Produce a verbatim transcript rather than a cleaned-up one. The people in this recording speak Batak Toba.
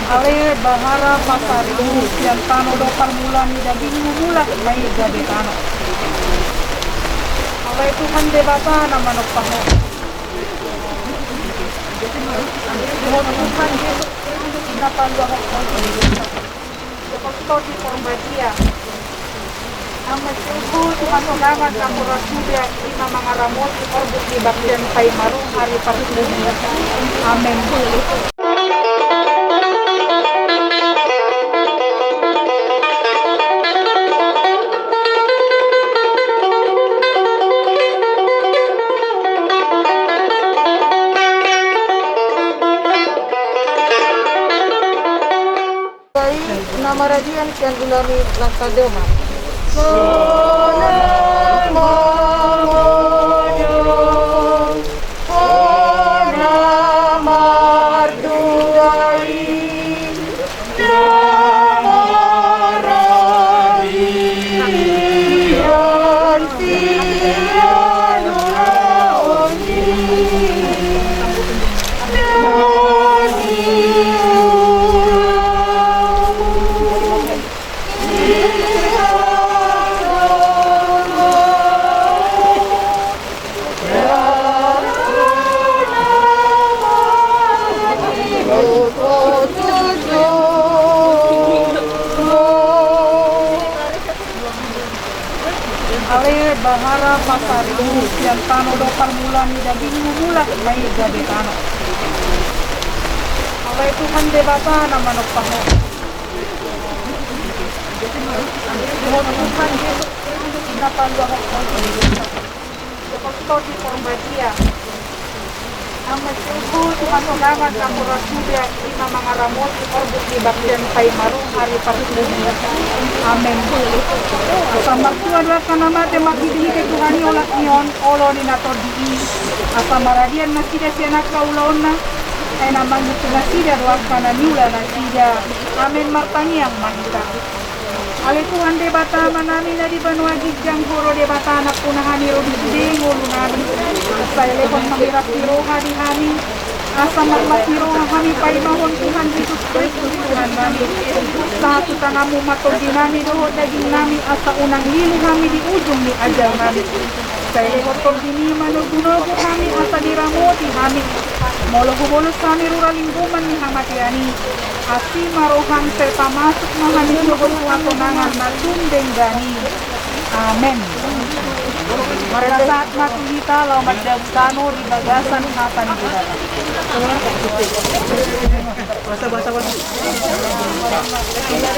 Ale, bahara pasaribu sian tano do parmulaan ni dagingmu, mulak ma i gabe tano. Ale Tuhan Debata na manompa ho, dohot Tuhan Jesus na paluahon ho, dohot Tondi Porbadia. Amang, tu hatonangan na murah suda, i ma mangaramoti orbuk ni bangso on paima ro hari parpunguan. Amen. Ai na maradian sian ulaon i, laos tanda ma. Sonang ma mojom hona marduai, na maradian sian ulaon i. Ale, bahara pasaribu sian tano do parmulaan ni dagingmu, mulak ma i gabe tano. Ale Tuhan Debata na manompa ho, dohot Tuhan Jesus na paluahon ho, dohot Tondi Porbadia. Amang, tu hatonangan na murah suda, i ma mangaramoti orbuk ni bangso on paima ro hari parpunguan. Amen. Asa martua do angka na mate marhitehite Tuhan i olat ni on, olo ni na tondi i. Asa maradian nasida sian angka ulaonna, ai na mangihuthon nasida do angka na niula nasida. Amen. Martangiang ma hita. Ale Tuhan Debata Amanami na di banua ginjang, Ho do Debata na nampuna hami ro di sude ngolunami. Sai lehon ma hiras ni roha di hami, asa marlas ni roha hami paimahon Tuhan Jesus Kristus Tuhannami. Sahat tu tanganmu ma tondinami dohot dagingnami, asa unang lilu hami di ujung ni ajalnami. Sai lehon tondimi manogunogu hami asa diramoti hami, molo hubolus hami rura linggoman ni hamatean i. Asi ma roham, sai pamasuk ma hami sogot tu hatonangan na tung denggan i. Amen. Marsahat ma tu hita laho mandabu tano di bagasan hata ni Debata.